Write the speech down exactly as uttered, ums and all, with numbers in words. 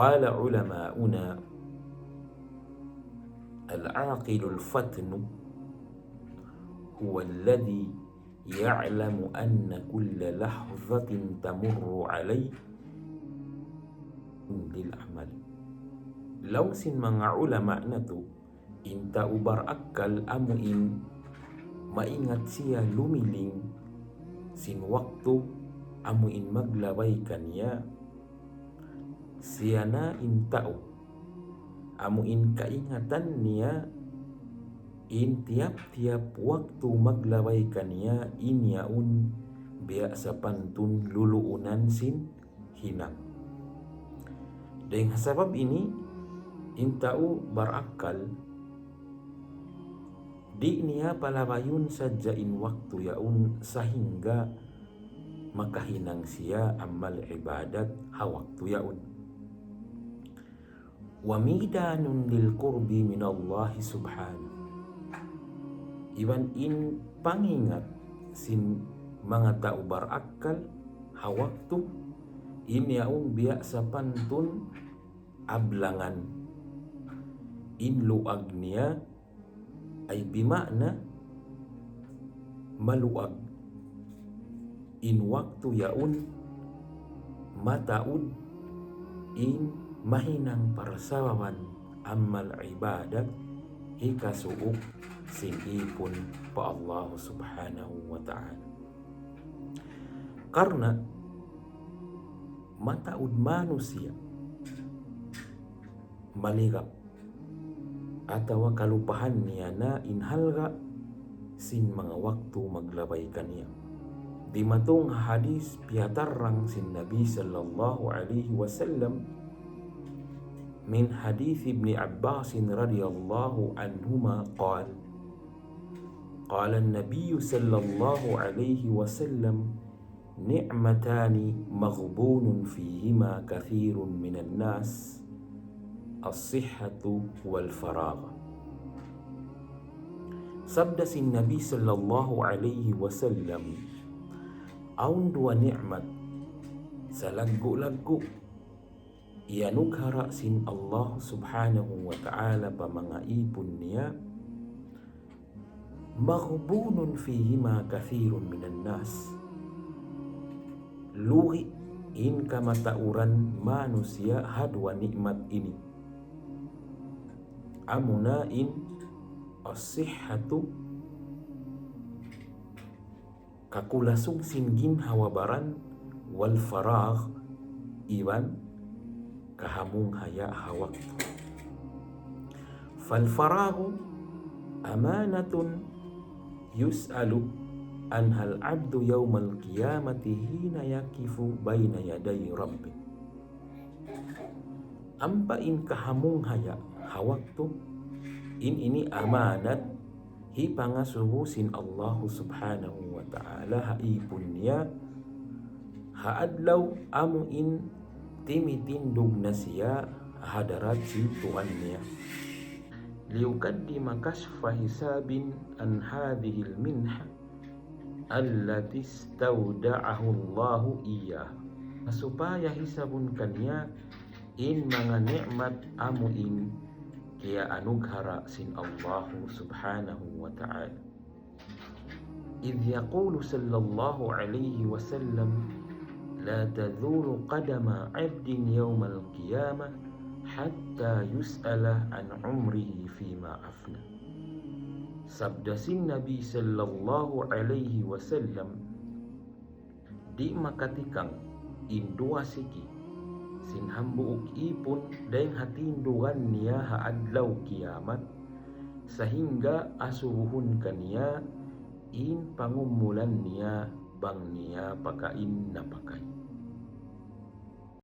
قال علماؤنا: العاقل الفطن هو الذي يعلم أن كل لحظة تمر عليه للعمل. Laung sin manga ulama natu', in tau barakkal amu in maingat siya lumiling sin waktu amu in maglabay kaniya. Siya na in tau amu in kaingatan niya in tiyap-tiyap waktu maglabay kaniya, in yaun biya' sapantun luluunan sin hinang. Dayng ha sabab ini, in tau barakkal, di' niya palabayun sadja in waktu yaun sahingga makahinang siya amal ibadat ha waktu yaun. وميدان للقرب من الله سبحانه. Iban in pangingat sin manga tau barakkal ha waktu, in yaun biya' sapantun ablangan in luag niya, ay bima'na maluag in waktu yaun mataud in mahinang parsababan amal ibadat hikasuuk sin ipun pa Allah Subhanahu wa Ta'ala. Karna' mataud manusiya' maligap atawa kalupahan niya na in halga' sin manga waktu maglabay kaniya. Dimatung ha hadis piyatarrang sin Nabi sallallahu alayhi wasallam, من حديث ابن عباس رضي الله عنهما قال: قال النبي صلى الله عليه وسلم: نعمتان مغبون فيهما كثير من الناس، الصحة والفراغ. Sabda sin Nabi sallallahu alayhi wasallam, awn duwa ni'mat salaggu'-laggu' iyanughara' sin Allah Subhanahu wa Ta'ala pa manga ipun niya, مغبون فيهما كثير من الناس. Lugi' in kamatauran manusiya' ha duwa ni'mat ini. Amuna in as-sihhatu, kakulasug sin ginhawa-baran, wal faragh, iban kahamunghaya' ha waktu. فالفراغ أمانة يسأل عنها العبد يوم القيامة حين يقف بين يدي ربه. Ampa in kahamunghaya' ha waktu, in ini amanat hipangasubu sin Allahu Subhanahu wa Ta'ala ha ipun niya ha adlaw amu in timitindug na siya ha hadarat sin Tuhan niya. ليقدم كشف حساب عن هذه المنحة التي استودعه الله إياها. Supaya hisabun kaniya in manga ni'mat amu in kiyaanughara' sin Allahu Subhanahu wa Ta'ala. إذ يقول صلى الله عليه وسلم: لا تزول قدما عبد يوم القيامة حتى يسأل عن عمره فيما أفنى. Sabda sin Nabi sallallahu alayhi wasallam, di' makatikang in duwa siki sin hambuuk ipun dayng ha tindugan niya ha adlaw kiyamat, sahingga asubuhun kaniya in pangumulan niya bang niya pakain napakain.